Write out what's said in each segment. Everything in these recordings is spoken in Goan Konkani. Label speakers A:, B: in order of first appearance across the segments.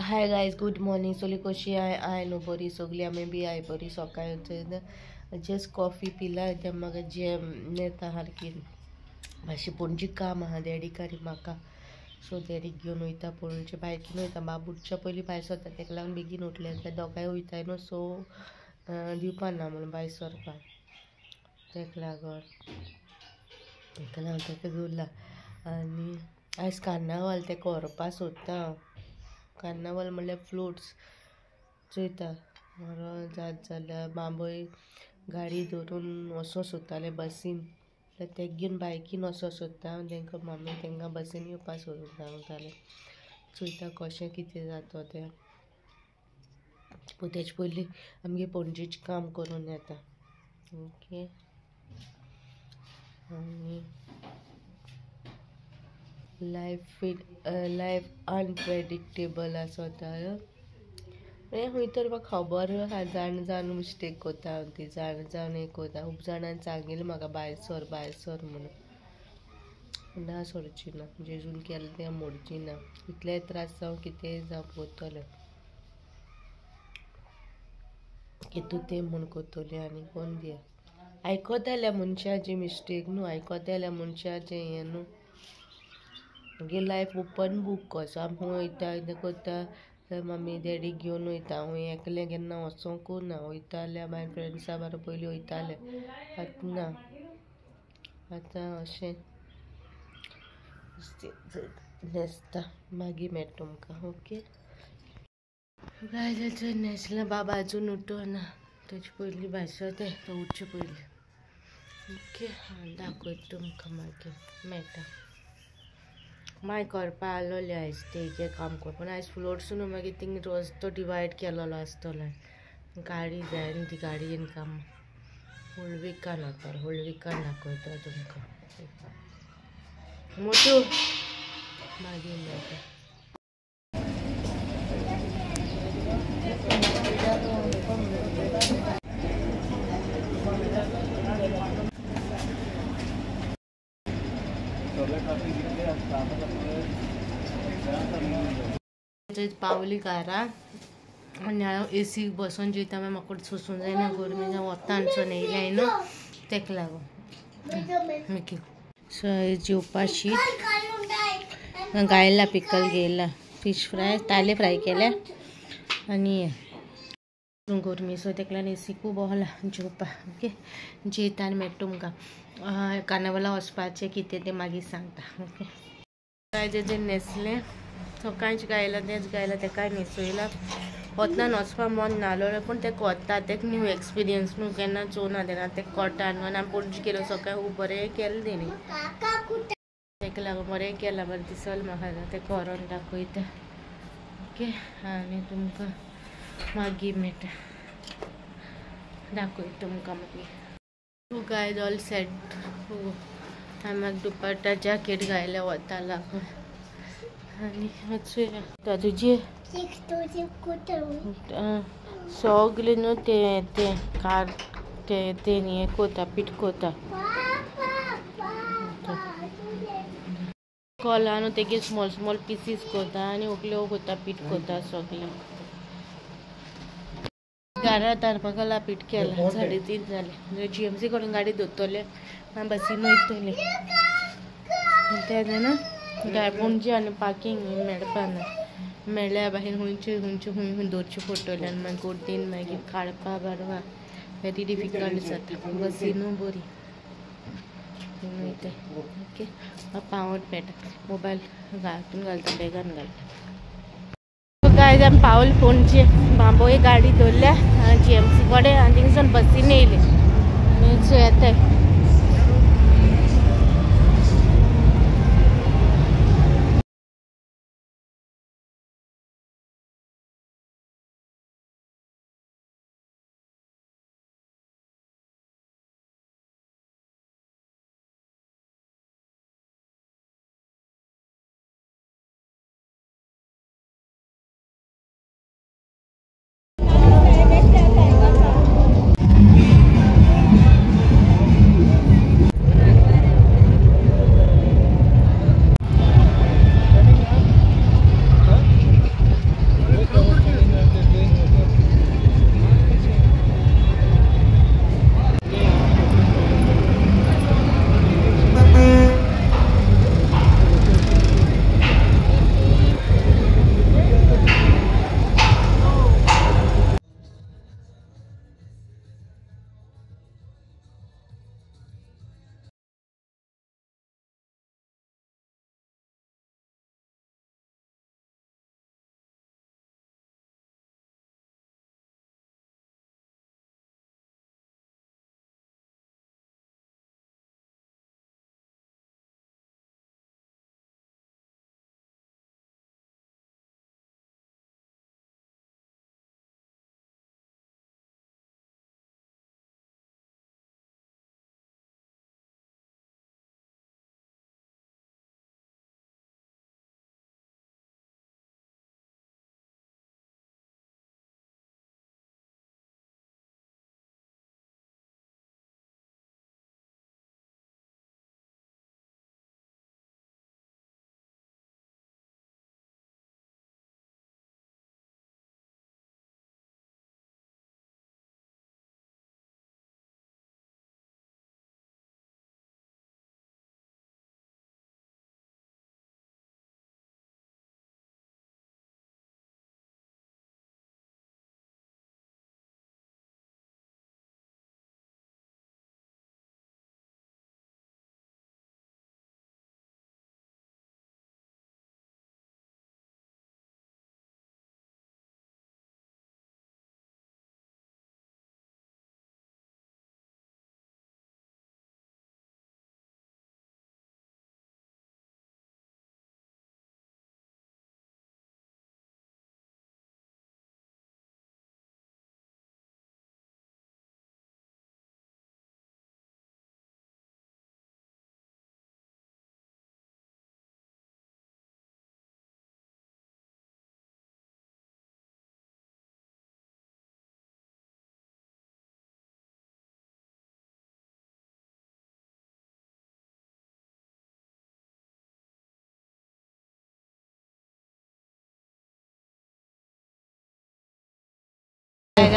A: Hi guys, good morning. सगळी कशी I? I न्हू बरी, सगळी आमी बी I बरी. सकाळी जस्ट कॉफी पिला, ते म्हाका जेम येता सारकी. मातशें पणजी काम आहा डॅडीक आनी म्हाका, सो डॅडीक घेवन वयता पणजे, बायकीन वयता. बाब उठच्या पयलीं भायर सरता, तेका लागून बेगीन उठले जाल्यार दोगांय वयताय न्हू, सो दिवपा ना म्हणून भायर सरपाक, तेका लागून तेका दवरला. आनी आयज कार्नावाल, तेका व्हरपा सोदता हांव. कार्नावाल म्हणल्यार फ्लोट्स चोयता जात जाल्यार बाबय गाडी धरून वचों सोदताले बसीन, तेका घेवन बायकीन वचों सोदता. तेंकां मम्मी तेंकां बसीन येवपा सोदून सांगताले. चोयता कशें कितें जाता तें. पूण तेजे पयलीं आमगे पणजेचें काम करून येता. ओके. आनी लायफ अनप्रेडिक्टेबल आसता. हें खंय तर म्हाका खबर आहा, जाण जाण मिस्टेक करता हांव ती, जाण जाण हें करता. खूब जाणांनी सांगिल्लें म्हाका भायर सर भायर सर म्हणून, ना सरची ना, जेजून केलें तें मोडची ना. इतलेय त्रास जावं कितेंय जावं करतलें, कितू तें म्हूण करतलें. आनी कोण दिया आयकता जाल्यार मनशाची मिस्टेक न्हू, आयकता जाल्यार मनशाचें हें न्हू. मागीर लायफ ओपन बूक कसो. आमी खंय वयता कितें करता, मम्मी डॅडीक घेवन वयता. खंय एकलें केन्ना वचोंकूच ना. वयता जाल्यार मागीर फ्रेंड्सां बरोबर पयलीं वयतालें, आतां ना. आतां अशें न्हेसता, मागीर मेळटा तुमकां. ओके गायज, न्हेसलां. बाबा अजून उठोना, तेजे पयलीं भायर सरता, तो उठचे पयलीं. ओके, हांव दाखयता तुमकां, मागीर मेळटा. माय करपा आसलोलें आयज तेजें काम कर, पूण आयज फ्लोट्स न्हू, मागीर थिंग रस्तो डिवायड केलेलो आसतलो. गाडी जाय न्हू, ती गाडयेन काम होळविकान वता, होळविकान दाखयता तुमकां. मोटू मागीर मेळटा. पावली कारा आनी हांव एसी बसून जेयता, मागीर म्हाका सोसूं जायना गरमी, जावं वतान सोन येयलें न्हू, तेका लागून. ओके, सो जेवपा शीत गायला, पिकल घेयला, फिश फ्राय, ताले फ्राय केले. आनी गरमी सो तेका लागून एसी खूब वोला जेवपा. ओके, जेयता आनी मेळटा तुमकां. कार्नावाला वचपाचें कितें तें मागीर सांगता. ओके, काय जें न्हेसलें सकाळचें गायलां तेंच गायलां, तेकाय न्हेसयलां. वतना वचपा मन नासलें, पूण तें कोत्ता, तेका न्यू एक्सपिरियन्स न्हू, केन्ना चोवना तेन्ना तें कोटा न्हू. आनी आमी पणजे केलो सकाळी खूब बरें केलें तेणी, तेका लागून बरें केलां, बरें दिसल म्हाका. तें करून दाखयता. ओके, आनी तुमकां मागीर मेळटा, दाखयता तुमकां मागीर. Guys all set. हांवें म्हाका दुपट्टा जॅकेट घायलें वता लागून. आनी वचुया तुजी सगळे न्हू ते ते कार ते ते हें कोता, पीठ कोता कोला न्हू, तेगे स्मॉल स्मॉल पिसीस कोता आनी उकल्यो कोता, पीठ कोता सगळें. घरांत म्हाका पीठ केलां, 3:30 जालें. जीएमसी कडून गाडी धरतले, मागीर बसीन वयतले. तें जाणा पणजे आनी पार्किंग मेळपा ना, मेळ्ळ्या भायर खंयचे खंयचे खंय खंय दवरचें पडटलें आनी मागीर गर्देन मागीर काडपा बारवा व्हेरी डिफिकल्ट जाता. बसीनू बरी वयता. ओके, पावत मेळटा. मोबायल हातून घालता, बॅगान घालता. गायज आमी पावले पणजे. बांबोळे गाडी दवरल्या जीएमसी कडेन आनी थिंगसून बसीन येयले आनी येताय.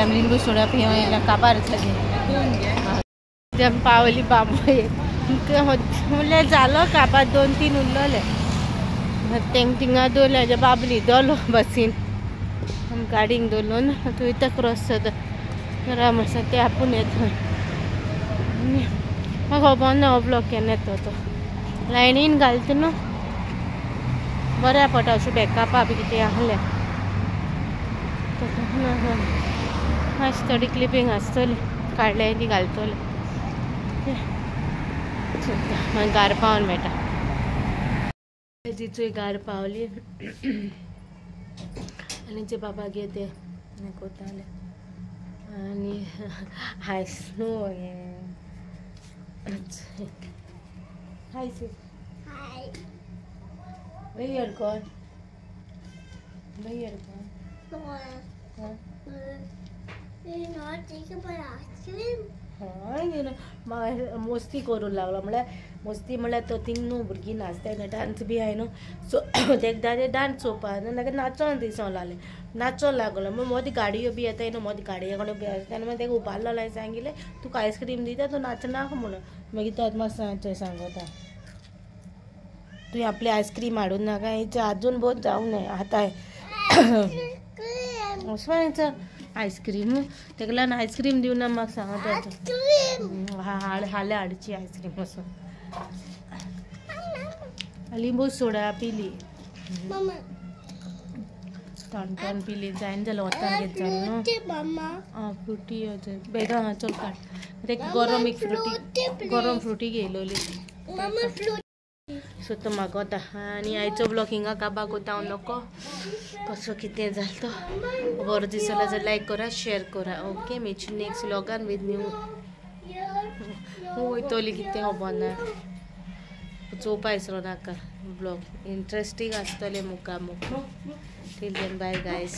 A: आमी लिंबू सोडा पिवून येयला काबार जाली आमी पावली बांबोळे म्हणल्यार जालो काबार 2-3 उरलोले तेंक थिंगा दवरले बाबली दोलो बसीन आमी गाडीक दवरलो ना थंय वयता क्रॉस जाता घरा म्हणसर ते आपूण येता आनी म्हाका खबर ना हो ब्लॉग केन्ना येतो तो लायनीन घालता न्हू बऱ्या पडटा अशें बॅकअपा बी कितें आहलें मातशी थोडी क्लिपींग आसतली काडले ती घालतले मागीर गार पावन मेळटा तिचोय गार पावली आनी जे बाबा गे ते कोताले आनी हायस न्हू हाय C Where you are gone? Where you are gone? Huh?
B: You not think about ice cream?
A: हां मस्ती करूंक लागलो म्हळ्यार मस्ती म्हळ्यार तो थिंग न्हू भुरगीं नाचताय न्हू डांस बी आहाय न्हू सो तेका ते डांस चोवपा ताका नाचोन दिसोंक लागलें नाचोंक लागलो मागीर मदीं गाडयो बी येताय न्हू मदीं गाडये कडेन बी आसता आनी मागीर ताका उबारलो लाय सांगिल्लें तुका आयस्क्रीम दिता तूं नाचनाका म्हणून मागीर तो आतां मातसो सांगता तुवें आपली आयस्क्रीम हाडून नाका हेचे आजून बहुत जावंक नाय आतां अशें आयस्क्रीम तेका लागून आयस्क्रीम दिवना म्हाका सांगता हाड हाल्या हाडची आयस्क्रीम वचून लिंबू सोडा पिली थंड थंड पिली जायना जाल्यार वतान घेत जालें न्हू आं फ्रुटी बेगा हां चल काड ते गरम एक फ्रुटी गरम फ्रुटी घेयलोली सो तो म्हाका वता आनी आयचो ब्लॉग हिंगा काबार कोता हांव नको कसो कितें जालो तो बरो दिसलो जाल्यार लायक करा शेअर करा ओके मेळची नेक्स्ट ब्लॉगान विथ न्यू वयतली कितें खबर ना चोवपा विसरो नाका ब्लॉग इंट्रस्टींग आसतलें मुखार मुख टिल then bye guys.